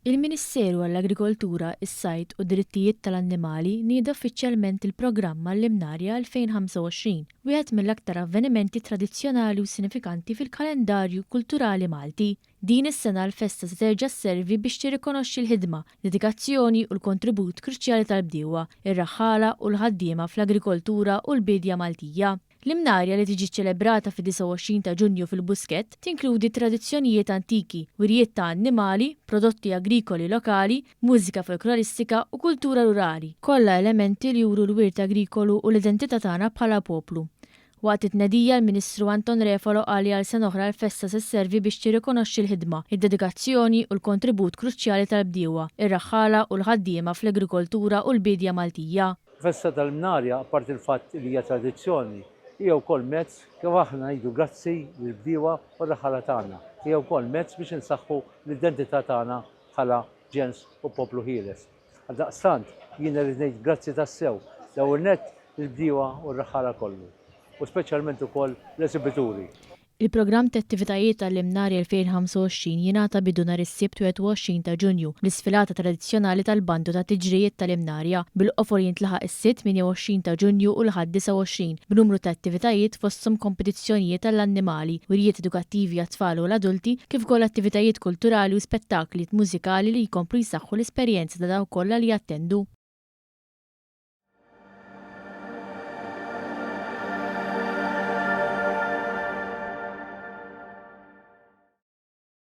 Il-Ministeru għall-Agrikoltura, is-Sajd u d-Drittijiet tal-Annimali nieda uffiċjalment il-programm għall-Imnarja 2025, wieħed mill-aktar avvenimenti tradizzjonali u sinifikanti fil-kalendarju kulturali Malti. Din is-sena l-festa se terġa' sservi biex tirrikonoxxi l-ħidma, dedikazzjoni u l-kontribut kruċjali tal-bdiewa, ir-raħħala u l-ħaddiema fl-agrikoltura u l-biedja Maltija. L-Imnarja li tiġi ċċelebrata fid-29 ta' Ġunju fil-Buskett tinkludi tradizzjonijiet antiki, wirjiet ta' annimali, prodotti agrikoli lokali, mużika folkloristika u kultura rurali, kollha elementi li juru l-wirt agrikolu u l-identità tagħna bħala poplu. Waqt it-tnedija l-Ministru Anton Refalo qal li għal sena oħra l-festa se sservi biex tirrikonoxxi l-ħidma, id-dedikazzjoni u l-kontribut kruċjali tal-bdiewa, ir-raħħala u l-ħaddiema fl-agrikoltura u l-biedja Maltija. Festa tal-Imnarja, apparti l-fatt li hija tradizzjoni, hija wkoll mezz kif aħna ngħidu grazzi lill-bdiewa u r-raħħala tagħna. Hija wkoll mezz biex insaħħu l-identità tagħna bħala ġens u poplu ħieles. Għaldaqstant, jiena rrid ngħid grazzi tassew l-ewwel nett lill-bdiewa u r-raħħala kollu u speċjalment ukoll l-esibituri. Il-programm ta' attivitajiet għall-Imnari 2025 jingħata bidu nhar is-Sibt 21 ta' Ġunju bl-isfilata tradizzjonali tal-Bandu tat-Tiġrijiet tal-Imnarja, bil-qofol jintlaħaq is-Sitt 28 ta' Ġunju u l-Ħadd 29 b'numru ta' attivitajiet fosthom kompetizzjonijiet għall-annimali, wirjiet edukattivi għat-tfal u l-adulti kif ukoll attivitajiet kulturali u spettakli mużikali li jkomplu jsaħħu l-esperjenza ta' dawk kollha li jattendu.